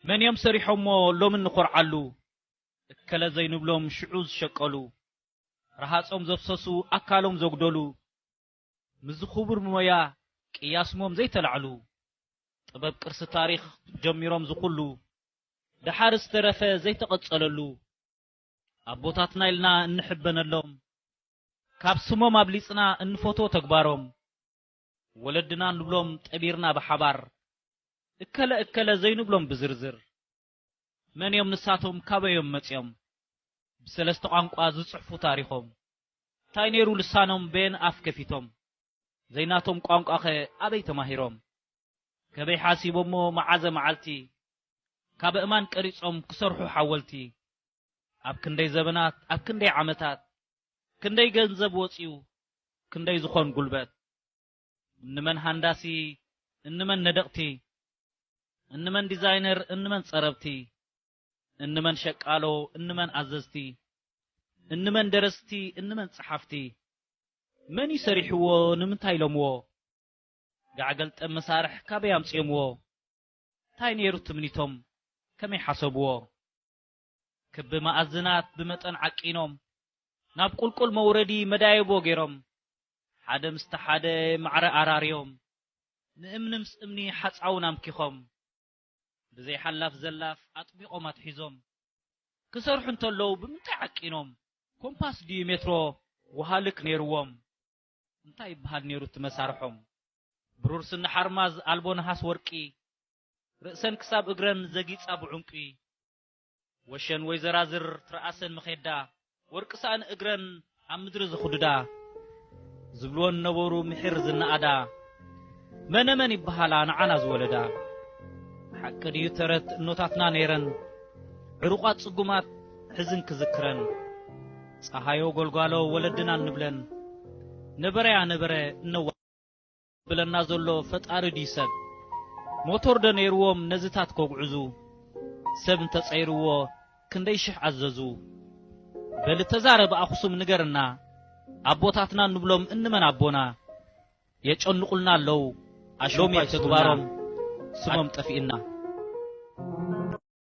መን እዮም ሰሪሖሞ ሎሚ እንኾርዓሉ? እከለ ዘይንብሎም ሽዑ ዝሸቀሉ፣ ረሃጾም ዘፍሰሱ፣ ኣካሎም ዘጉደሉ፣ ምስዚ ክቡር ሞያ ቅያ ስሞም ዘይተላዕሉ፣ ጥበብ ቅርሲ ታሪኽ ጀሚሮም ዝኹሉ፣ ደሓር ዝተረፈ ዘይተቐጸለሉ፣ ኣቦታትና ኢልና እንሕበነሎም፣ ካብ ስሞም ኣብሊጽና እንፈትዎ ተግባሮም፣ ወለድና ንብሎም ጠቢርና ብሓባር፣ እከለ እከለ ዘይንብሎም ብዝርዝር። መን እዮም ንሳቶም፣ ካበይ እዮም መጺኦም? ብሰለስተ ቋንቋ ዝጽሕፉ ታሪኾም፣ እንታይ ነይሩ ልሳኖም፣ በየን ኣፍ ከፊቶም? ዘይናቶም ቋንቋኸ ኣበይ ተማሂሮም? ከበይ ሓሲቦሞ መዓዘ መዓልቲ፣ ካብ እማን ቀሪጾም ክሰርሑ ሓወልቲ? ኣብ ክንደይ ዘበናት፣ ኣብ ክንደይ ዓመታት፣ ክንደይ ገንዘብ ወጺኡ፣ ክንደይ ዝኾን ጉልበት? እንመን ሃንዳሲ፣ እንመን ነደቕቲ፣ እንመን ዲዛይነር፣ እንመን ጸረብቲ፣ እንመን ሸቃሎ፣ እንመን ኣዘዝቲ፣ እንመን ደረስቲ፣ እንመን ጸሓፍቲ? መን እዩ ሰሪሕዎ፣ ንምንታይ ኢሎምዎ? ጋዕ ገልጠም መሳርሕ ካበይ ኣምጺኦምዎ? እንታይ ነይሩ ትምኒቶም፣ ከመይ ሓሰብዎ? ክቢ መኣዝናት ብመጠን ዓቂኖም፣ ናብ ቁልቁል መውረዲ መዳየቦ ገይሮም፣ ሓደ ምስቲ ሓደ ማዕረ ኣራርዮም፣ ንእምኒ ምስ እምኒ ሓጻውን ኣምኪኾም፣ ብዘይ ሓላፍ ዘላፍ ኣጥቢቖም ኣትሒዞም፣ ክሰርሑ እንተለዉ ብምንታይ ዓቂኖም? ኮምፓስ ድዩ ሜትሮ ወሃልክ ነይርዎም? እንታይ ይበሃል ነይሩ እቲ መሳርሖም? ብሩር ስኒ ሓርማዝ ኣልቦ ነሃስ ወርቂ፣ ርእሰን ክሳብ እግረን ዘጊጻ ብዑንቂ፣ ወሸን ወይ ዘራዝር ትረኣሰን መኼዳ፣ ወርቂ ሳእኒ እግረን ኣብ ምድሪ ዝኹድዳ፣ ዝብልወን ነበሩ ምሒር ዝነኣዳ፣ መነ መን ይበሃላ ንዓና ዝወለዳ? ሓቂ ድዩ ተረት እኖታትና ነይረን፣ ዕሩቓት ጽጉማት ሕዝን ክዝክረን፣ ጸሃዮ ጎልጓሎ ወለድና እንብለን፣ ነበረያ ነበረ እነዋ ብለና ዘሎ ፈጣሪ ድዩ ሰብ? ሞቶር ዶ ነይርዎም ነዝታት ከጉዕዙ? ሰብ እንተጸይርዎ ክንደይ ሽሕ ኣዘዙ? በሊ ተዛረብ ኣኽሱም ንገርና፣ ኣቦታትና ንብሎም እንመን ኣቦና? የጨንቑልና ኣለዉ ኣሽንኳይ ሎሚ ተግባሮም ስሞም ጠፊእና።